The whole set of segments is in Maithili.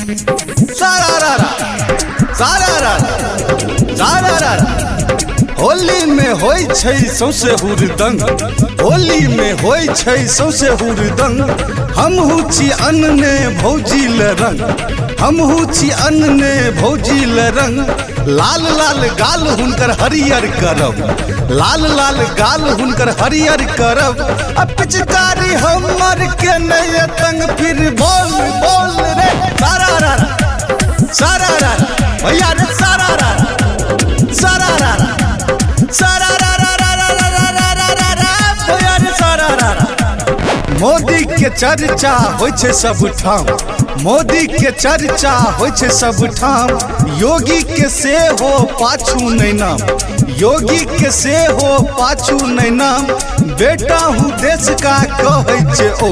सारा रा रा, सारा रा रा, सारा रा रा। होली में होई छै सौंसे हुरदंग, होली में होई छै सौंसे हुरदंग। हमहू छी अनने भौजी ल रंग, हमहू छी अनने भौजी ल रंग। लाल लाल गाल हुनकर हरियर करब, लाल लाल गाल हुनकर हरियर करब। आ पिचकारी हमर के नहीं तंग, फिर बोल बोल रे सारा रा रा, सारा रा रा, भैया रे सारा रा रा, सारा रा रा, सारा रा रा रा रा रा रा रा रा रा रा, भैया रे सारा रा रा। मोदी के चर्चा होइ छै सब ठाम, मोदी के चर्चा होइ छै सब ठाम। योगी के सेहो पाछू नहि नाम, योगी के सेहो पाछू नहि नाम। बेटा हूँ देश का कहै छै ओ,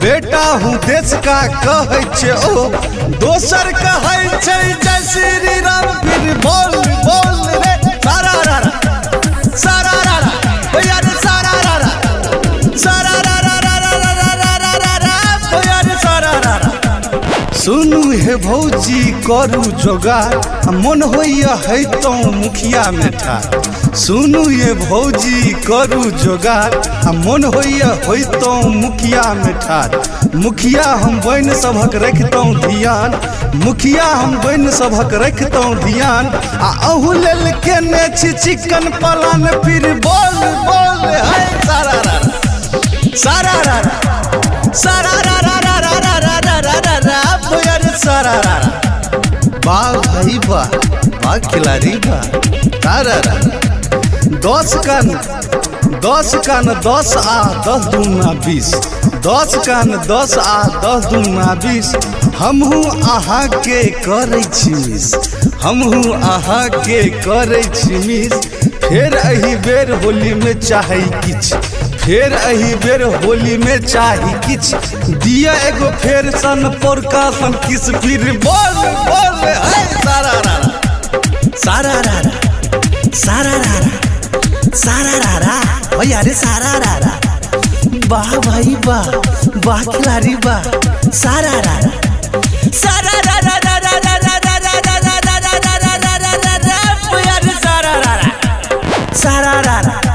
बेटा हूँ देश का कहै छै ओ। दोसर कहै छै जय श्री राम, फिर बोल बोल रे सारा रा रा, सारा रा रा, भैया रे सारा रा रा, सारा रा रा रा रा रा रा रा रा रा रा, भैया रे सारा रा रा। सुनू हे भौजी करू जोगार, मन होइया है तो मुखिया में ठार। सुनू ये भौजी करू जोगार, मन होइया है तो मुखिया में ठार। मुखिया हम बनि सभक रखतहुँ धियान, मुखिया हम बनि सभक रखतहुँ धियान। आ अहू लेल केने छी चिकन पलान, फिर बोल बोल है सारा रा रा, सारा रा रा, सारा रा रा रा रा रा रा रा रा रा रा, भैया रे सारा रा रा। वाह भाई वाह, वाह खिलाड़ी वाह, सारा रा। 10 कान 10 कान 10 आ 10 दूना 20, 10 कान 10 आ 10 दूना 20। हमहू अहाँ के करै छी मिस, हमहू अहाँ के करै छी मिस। फेर एहि बेर होली में चाही किछु, फेर एहि बेर होली में चाही किछु। दिया एगो फेर सन पोरका सन किस, फिर बोल बोल है सारा रा रा, सारा रा रा, सारा रा रा, सारा रा रा, भैया रे सारा रा रा। वाह भाई वाह, वाह खिलाड़ी वाह, सारा रा रा, सारा रा रा रा रा रा रा रा रा रा रा रा रा रा रा रा रा रा, भैया रे सारा रा रा, सारा रा रा।